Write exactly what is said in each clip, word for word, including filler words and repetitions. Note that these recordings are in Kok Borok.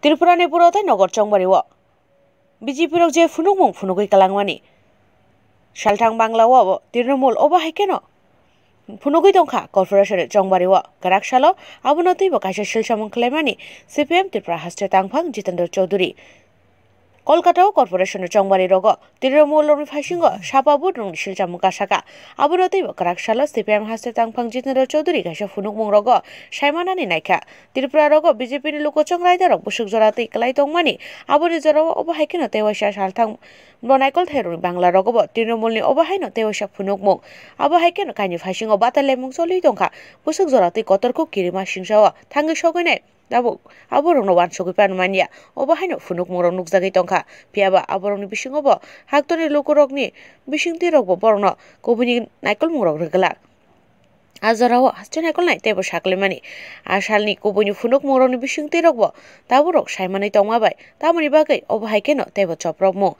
Tripura ni Pura tei Nogor Chongbari o B J P rok je phunukmung phunugwi kwlangmani. Salthang Bangla o bo Trinamool obo hai kheno phunugwi tongkha corporation ni chongbari o kwrak salo, abono teibo kaisa silsamung khlaimani C P M Tripura haste tangphang Jitendra Chaudhary. Kolkata o corporation ni chongbari rogo Trinamool rokni phaisingo sapa vote rokni silsamung kasaka, abono teibo kwrak salo C P M haste tangphang Jitendra Chaudhary kaisa phunukmung rogo saimanani naikha. Tripura rogo B J P ni lukuchwng raida rok bwswk jora twi kwlai tongmani, aboni jorao obo hai kheno tei waisa salthang bo naikol thairokni Bangla rogo bo Trinamool ni obo haino tei waisa phunukmung. Abo hai kheno kaini phaisingo bata lemung choli tongkha. Bwswk jora twi kotor kuk kirima singsao thangwi sogwi nai tabuk aborokno wansugwi pano manya. Obo haino phunukmungrok nukjagwi tongkha. Phiyaba aborokni bisingo bo haktorni lukurokni bisingtwi rokbo borokno kubuini naikolmungrok rwgwlak. A jorao haste naikolnai teibo sakhlaimani. A salni kubuini phunukmungrokni bisingtwi rokbo taborok saimanwi tongma bai. Tamoni bagwi obo hai kheno teibo chopropmung.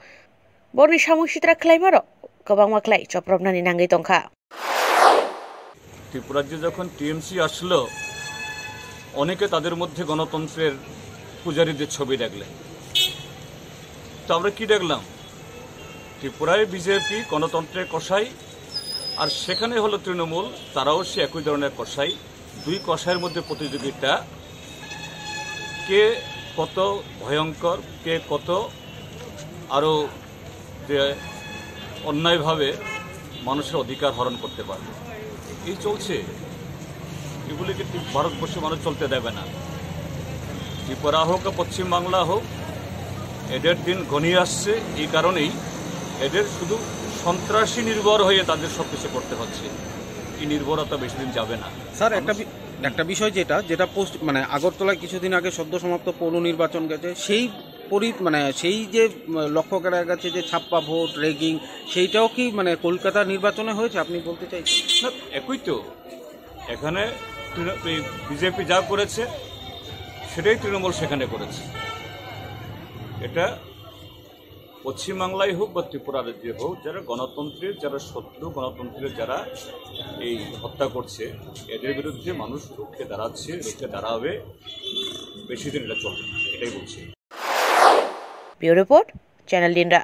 Borni samung sitra khlaimarok kwbangma khlai chopropnani nangwi tongkha. ত্রিপুরার যে যখন টিএমসি আসলো, অনেকে তাদের মধ্যে গণতন্ত্রের পূজারীদের ছবি দেখলেন। তো আমরা কি দেখলাম? ত্রিপুরায় বিজেপি গণতন্ত্রের কসাই, আর সেখানে হলো তৃণমূল, তারাও সে একই ধরনের কসাই। দুই কসাইয়ের মধ্যে প্রতিযোগিতা, কে কত ভয়ঙ্কর, কে কত আরো যে অন্যায়ভাবে মানুষের অধিকার হরণ করতে পারবে। এই চলছে, এগুলিকে ঠিক ভারতবর্ষে মানুষ চলতে দেবে না। ত্রিপুরা হোক আর পশ্চিমবাংলা হোক, এদের দিন ঘনিয়ে আসছে। এই কারণেই এদের শুধু সন্ত্রাসী নির্ভর হয়ে তাদের সব কিছু করতে হচ্ছে। এই নির্ভরতা বেশি দিন যাবে না। স্যার, একটা মানুষ বি-, একটা বিষয় যেটা, যেটা পোস্ট, মানে, আগরতলায় কিছুদিন আগে সদ্য সমাপ্ত পৌর নির্বাচন গেছে, সেই পরি-, মানে, সেই যে, উম, লক্ষ্য করা গেছে যে ছাপ্পা ভোট, রেগিং, সেইটাও কি, মানে, কলকাতা নির্বাচনে হয়েছে, আপনি বলতে চাইছেন? না, একই তো। এখানে তৃণ-, এই বিজেপি যা করেছে, সেটাই তৃণমূল সেখানে করেছে। এটা পশ্চিমবাংলায় হোক বা ত্রিপুরা রাজ্যে হোক, যারা গণতন্ত্রের যারা শত্রু, গণতন্ত্রের যারা এই হত্যা করছে, এদের বিরুদ্ধে মানুষ রুখে দাঁড়াচ্ছে, রুখে দাঁড়াবে। বেশি দিন এটা চলবে না, এটাই বলছি। Bureau Report, Channel Dinra.